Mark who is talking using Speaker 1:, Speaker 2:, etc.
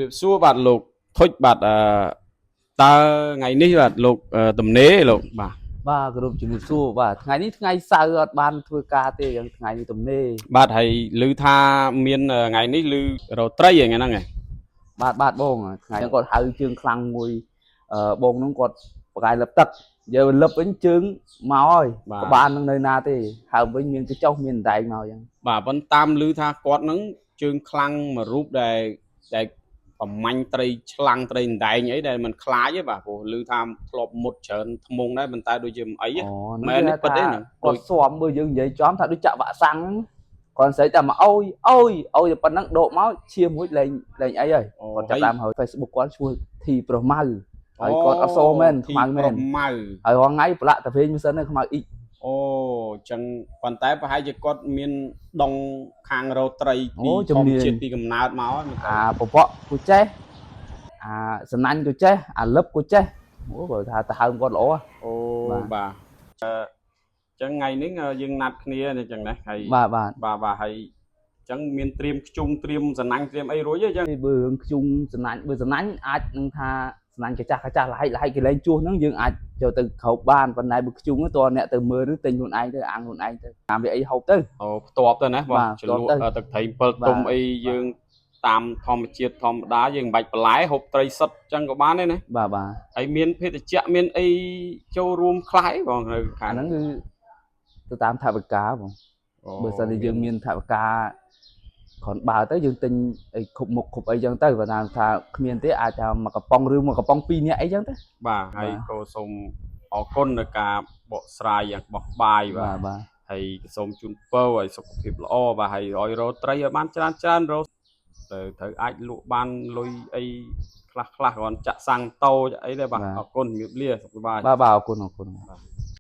Speaker 1: រាបសួរបាទលោកធុចបាទអឺតើថ្ងៃនេះបាទលោកទំនេរលោកបាទ
Speaker 2: បាទគោរពជំរាបសួរបាទថ្ងៃនេះថ្ងៃសៅរ៍អត់បានធ្វើការទេយ៉ាងថ្ងៃនេះទំនេរ
Speaker 1: បាទហើយឮថាមានថ្ងៃនេះឮរកត្រីថ្ងៃហ្នឹងហ៎
Speaker 2: បាទបាទបងថ្ងៃហ្នឹងគាត់ហៅជើងខ្លាំងមួយអឺបងហ្នឹងគាត់បកាយលឹបទឹកយើងលឹបវិញជើងមកហើយក្បាលហ្នឹងនៅណាទេហើមវិញមានកញ្ចុះមានអណ្ដែងមកអញ្ចឹង
Speaker 1: បាទប៉ុន្តែតាមឮថាគាត់ហ្នឹងជើងខ្លាំងមួយរូបដែលដែលប្រមាញ់ត្រីឆ្លាំងត្រីអណ្ដែងអីដែលมันខ្លាចទេបាទព្រោះឮថាធ្លាប់មុតច្រើនធ្មងដែរប៉ុន្តែដូចជាមិនអី
Speaker 2: អូ
Speaker 1: មែនទេពិតទេហ្នឹង
Speaker 2: គាត់ស៊ាំមើលយើងនិយាយចំថាដូចចាក់វ៉ាក់សាំងហ្នឹងគាត់ស្រីតែមកអូយអូយអូយតែប៉ុណ្ណឹងដកមកឈាមមួយលែងលែងអីហើយគាត់ចាប់តាមហើយ Facebook គាត់ឈ្មោះធីប្រុសម៉ៅហើយគាត់អត់សូមែនខ្មៅមែន
Speaker 1: ខ្មៅ
Speaker 2: ហើយរាល់ថ្ងៃប្រឡាក់តាពេងម៉ាស៊ីនហ្នឹងខ្មៅអ៊ីក
Speaker 1: អូអញ្ចឹងប៉ុន្តែប្រហែលជាគាត់មានដងខាងរោត្រី
Speaker 2: អូ
Speaker 1: ពី
Speaker 2: ជំនាញ
Speaker 1: ធម្មជាតិពីកំណើតមកហើយមើលទៅ
Speaker 2: អាពពកគូចេះអាសំណាញ់គូចេះអាលឹបគូចេះអូបើថាទៅហើមគាត់ល្អហ៎
Speaker 1: អូ
Speaker 2: បាទ
Speaker 1: បាទអឺអញ្ចឹងថ្ងៃនេះយើងណាត់គ្នាអញ្ចឹងណាហើយ
Speaker 2: បាទបាទ
Speaker 1: បាទបាទហើយអញ្ចឹងមានត្រៀមខ្ជុងត្រៀមសំណាញ់ត្រៀមអីរួចទេអញ្ចឹង
Speaker 2: ពេលបើរឿងខ្ជុងសំណាញ់បើសំណាញ់អាចនឹងថាសំណាញ់កាចាស់កាចាស់លហិចលហិចគេលែងជួសហ្នឹងយើងអាចចូលទៅក្រោបបានប៉ុន្តែបើខ្ជុងហ្នឹងតើអ្នកទៅមើលឬទិញខ្លួនឯងទៅអាំងខ្លួនឯងទៅតាមវាអីហូបទៅ
Speaker 1: អូផ្ទាប់ទៅណាបង
Speaker 2: បាទ
Speaker 1: ជ្រលក់
Speaker 2: ផ្ទាប់ទៅ
Speaker 1: ទឹកត្រី7ទុំ
Speaker 2: បាទ
Speaker 1: អីយើងតាមធម្មជាតិធម្មតាយើងមិនបាច់បន្លែហូបត្រីសុទ្ធអញ្ចឹងក៏បានដែរណា
Speaker 2: បាទបាទ
Speaker 1: ហើយមានភេទជ្ជៈមានអីចូលរួមខ្លះអីបងនៅខាង
Speaker 2: អាហ្នឹងគឺទៅតាមថវិកាបង
Speaker 1: អូ
Speaker 2: បើសិនជាយើងមានថវិកាគ្រាន់បើទៅយើងទិញអីគ្រប់មុខគ្រប់អីចឹងទៅបើថាថាគ្មានទេអាចថាមួយកំប៉ុងឬមួយកំប៉ុងពីរនាក់អីចឹងទៅ
Speaker 1: បាទហើយ
Speaker 2: បាទ
Speaker 1: ក៏សូមអរគុណនៅការបកស្រាយយ៉ាងបោះបាយបាទ
Speaker 2: បាទបាទ
Speaker 1: ហើយសូមជូនពរឲ្យសុខភាពល្អបាទហើយឲ្យរកត្រីឲ្យបានច្រើនច្រើនរកទៅត្រូវអាចលក់បានលុយអីខ្លះខ្លះគ្រាន់ចាក់សាំងតោចាក់អីដែរបាទអរគុណជំរាបលាសុខសប្បាយ
Speaker 2: បាទបាទអរគុណអរគុណ
Speaker 1: បាទ